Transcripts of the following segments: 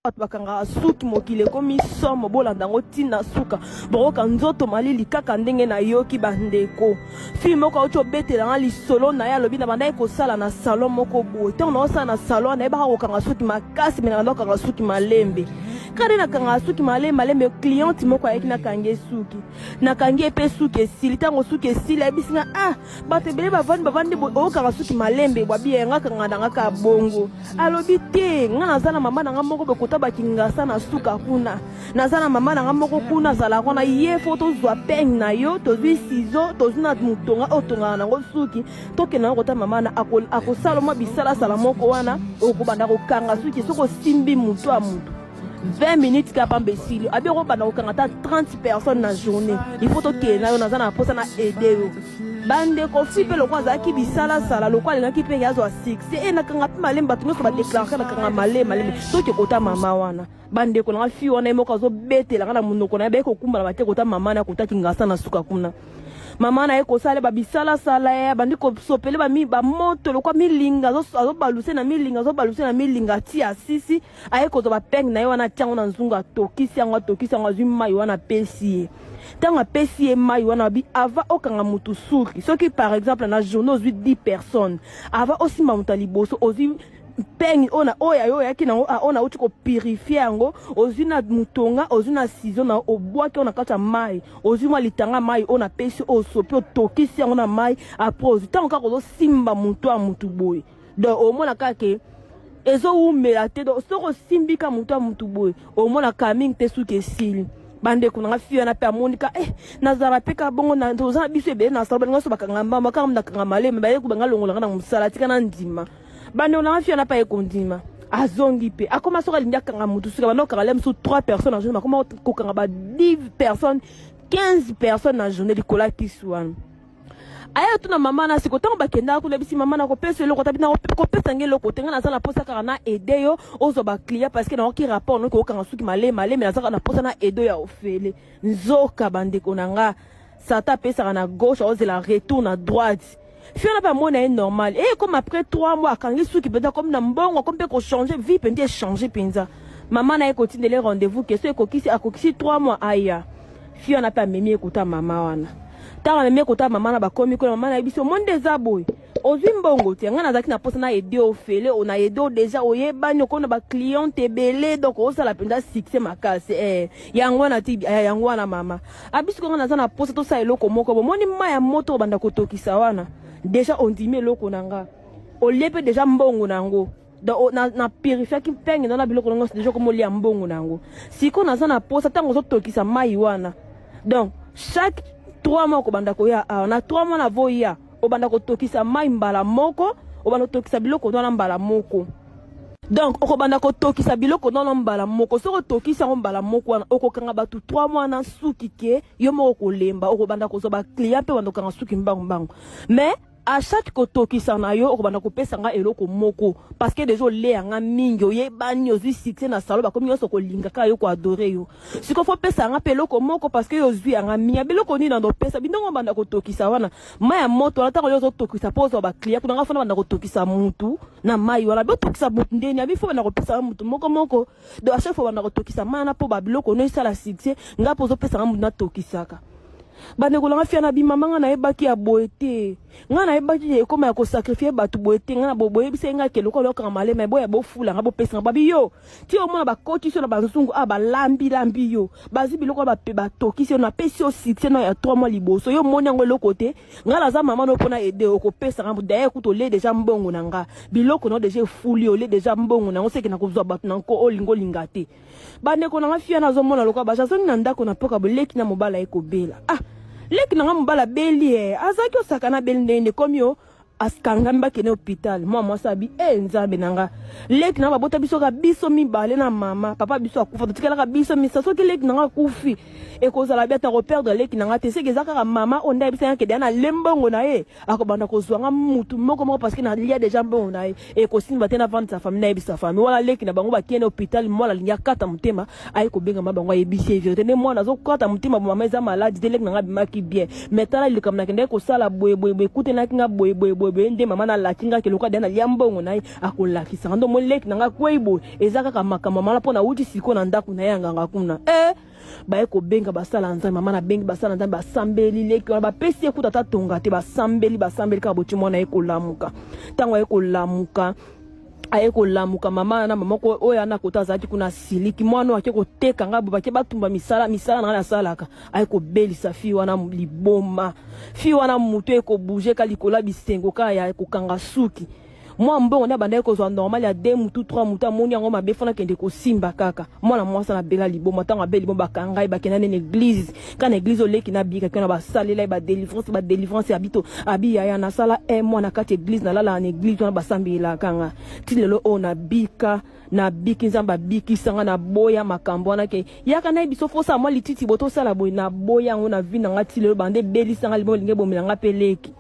Bato bakangaka suki, mokili ekomi somo. Bolanda yango ntina suka, bokoka nzoto malili kaka ndenge nayoki. Bandeko, fille moko auti obetela nga lisolo na ye, alobi na bandaki kosala na salon moko boye. Ntango naosala na salon, nayebaka kokanga suki makasi, me na banda kokanga suki malembe. Kaka nde nakangaka suki malembe malembe, cliente moko ayaki, nakangi ye suki, nakangi ye mpe suki esili. Ntango suki esili, ayebisi nga: "Ah, bato ebele bavandi bavandi, oyokaka suki malembe." Bwabi nga kanga na nga kaka bongo. Alobi: "Te, nga naza na mama na nga moko bekota bakingasa na suka kuna, naza na mama na nga moko kuna, azalaka wana. Ye faut tozwa peigne na yo, tozwi ciseau, tozwi na motonga oyo tongaka nango suki, tokende nango kota mama na akosala mwa bisalasala moko wana, okobanda kokanga suki. Soki osimbi motu ya motu, 20 minutes kaka pamba esili." Abi okobanda kokanga ata 30 personnes na journée. Il faut tokende na yo, naza na mposa na aider yo. Bandeko, fille mpe lokwa azalaki bisalasala, lokwa alingaki mpe azwa succès e nakanga mpe malembe, bato nyonso badéclaraka nakanga malembe malembe. Soki ekota mama wana, bandeko nanga, fille wana ye moko azobetelaka na monoko na ye, baye kokumbana bate kota mama na kotaki ngasa na suka kuna. Mama na ye kosala babisalasala, ye bandi kosopele bamoto lokwa milinga, azobaluse na milinga, azobaluse na milinga ti asisi. Aye kozwa bapeigne na ye wana, atia yango na nzungu, atokisi yango, atokisi yango, azwi mai wana, apesi ye. Ntango apesi ye mai wana, abi ava okanga motu suki, soki par exemple na journée ozwi 10 personnes, ava osimba moto ya liboso, ozwi peigne oyo oyo ayo oyaki nango, oyo nauti kopurifier yango, ozwi na motonga, ozwi na ciseau na, obwaki oyo na kati ya mai, ozwi mwa litanga mai oyo napesi oyo, osopi, otokisi yango na mai. Après ozwi, ntango kaka ozosimba motu ya motu boye, donc omona kaka ke ezowumela te. Donc soki osimbi ka motu ya motu boye, omona mingi te, suki esili. Bandeko nanga, fille wana mpe amoni ka nazala mpe ka bongo. Toza na biso ebele na sala, balinga so bakanga mbamba kaka nakanga maleme, baye banga longolanga na mosala, tika na ndima. Bandeko nanga, fille wana mpe aye kondima, azongi mpe akoma soki alingi akanga motu suki, banda kokanga le mosusu 3 personnes na journée, akoma kokanga ba 10 personnes, 15 personnes na journée likolo ya kisi wana. Aya tuna mama na siko, ntango bakendaka kuna, bisi mama na kopesa eloko tabi na kopesa nge eloko te, ngai naza na posa kaka na aider yo ozwa baclient, parce que naoki rapport noki okanga suki maleme maleme, naza kaka na posa na aider ya ofele. Nzoka, bandeko na nga, sata apesaka na gauche, aozela retour na droite. Fille wana mpe amona ye normal e comme après 3 mois akangi suki mpenza comme na mbongo, akomi mpe kochanger vie mpenza, echanger mpenza. Mama na ye kotindele rendez-vous ke so ekokisi, akokisi 3 mois, aya. Fille wana mpe amemi ekuta mama wana. Ntango amemi ekuta mama na, bakomi kuna, mama na ye biso monde eza boye: "Ozwi mbongo te, ngai nazalaki na mposa na aider ofele, na aider o déjà oyebani, okomi na bacliente ebele, donc ozala mpenza succès makasi." Yango wana ti yango wana mama abisi ko ngai naza na mposa tosala eloko moko. Bomoni mai ya moto obanda kotokisa wana, déjà ondimi eloko na nga, olie mpe déjà mbongo na yango. Donc na purifiaki peigne na biloko nyonso, déjà komolia mbongo na yango. Sikoyo naza na posa, ntango ozotokisa mai wana, donc chaque 3 mois okobanda koya awa. Na 3 mois navoya, obanda kotokisa mai mbala moko, obanda kotokisa biloko wana mbala moko. Donc okobanda kotokisa biloko nono mbala moko. Soki otokisi yango mbala moko wana, okokanga bato 3 mois na suki ke yo moko kolemba, okobanda kozwa baclient mpe obanda kokanga suki mbangu mbangu. Mais à chaque kotokisa na yo, okobanda kopesa nga eloko moko, parce que déjà oleya nga mingi, oyebani, ozwi succès na salon, bakomi nyonso kolinga kaka yo, koadorer yo. Sikoyo faut pesa nga mpe eloko moko, parce que yo ozwi yanga mingi. Biloko nini nando opesa bindongo? Banda kotokisa wana mai ya moto wana, ntango yo ozotokisa mpo ozwa baclient kuna, nga faut na banda kotokisa mutu na mai wana. Botokisa mutu ndeni? Abi faut banda kopesa nga mutu moko moko. Donc à chaque fois banda kotokisa mai wana mpo babiloko no esala succès, nga mpo ozopesa nga mutu natokisaka. Bandeko nanga, fille na bimama, nga nayebaki ya boye te, nga nayebaki ekoma ya kosacrifier bato boye te. Nga na boyebisa ye nga ke lokola okanga malema, boya bofula nga, bopesa nga. Babi yo ti omona bakotisi yo na banzungu a balambilambi yo, bazwi biloko bape batokisi yo, napesi yo succès na ya 3 mois liboso, yo moni yango eloko te. Nga naza mama no mpona aider, okopesa nga. D'ailleurs kuta olie déjà mbongo na nga, biloko na déjà efuli, olie déjà mbongo na yango, seke na kozwa bato na nko olinga olinga te. Bandeko nanga, fille nazomona lokola bato azongi na ndako na mpoka boleki na mobali aye kobela. Ah, leki nanga mobali abeli, e azalaki osaka na beli ndenge komi yo akangami, bakende hôpital. Mwa mwasi abi e nzambe na nga, leki nanga babota biso kaka biso mibale na mama, papa biso akufa, totikalaka biso misa. Soki leki nanga akufi, ekozala bi ata koperdre leki nanga te, seke eza kaka mama oyo nde ayebisa nga kede ya na le mbongo na ye, akobanda kozwa nga mutu moko moko, parce que nalia déjà mbongo na ye, ekosimba te. Navandisa famille, nayebisa famille wana leki na bango bakende hôpital. Mwana alingi akata motema, aye kobenga bango, ayebisi ye vérité nde mwana azokata motema: "Mama, eza maladi te, leki nanga abimaki bien, mais tala likambo nakendaki kosala boye boye boye, ekutenaki nga boye boye boye." boye boye nde mama nalaki nga ke lokola deya nalia mbongo na ye akolakisaka ndo moleki na nga kwei boye eza kaka makambo mama mpo nauti sikoyo na ndako na ye ya nganga kuna eh! Baye kobenga basala nzambe, mama nabengi basala nzambe, basambeli leki wana, bapesi ye kuta ata tonga te, basambeli basambeli kaka boti mwana ye kolamuka. Ntango aye kolamuka, aye kolamuka mama na mama ko oyo ana kota azalaki kuna asiliki mwana oyo ake koteka ngai bo bake batumba misala misala na ngai nasalaka, aye kobelisa fi wana liboma, fi wana moto ekobouge ka likolo ya bisengo kaka ya kokanga suki mwa mbongo nde abandaki kozwa normal ya 2 mutu 3 mutu, amoni yango mabe fona kende kosimba kaka mwana mwasi na bela liboma. Ntango abeli liboma bakanga ye, bakenda nde na eglise, ka na eglise oleki na bika kena basalela ye ba délivrance, ba délivrance ya bito abi yaya nasala un mois na kati eglise, nalalaka na eglise wana basambelaka nga ti lelo oyo nabika, nabiki Nzambe abikisa nga, naboya makambo wana ke yaka na ye biso fosala mwa lititi bo tosala boye, naboya yango na vie na nga ti lelo. Bande ebelisa nga liboma, elingi ebomela nga mpe leki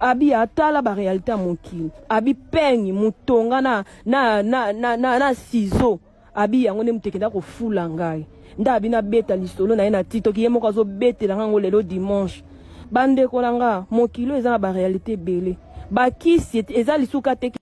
abi atala ba réalité ya mokili, abi peigne motonga na, na, na, na, na, na ciseau, abi yango nde moto ekenda kofula ngai. Nde abi nabeta lisolo na ye na TikTok, ye moko azobetela ngai yango lelo dimanche. Bandeko na nga, mokili oyo eza na ba réalité ebele, bakisi eza lisuka te.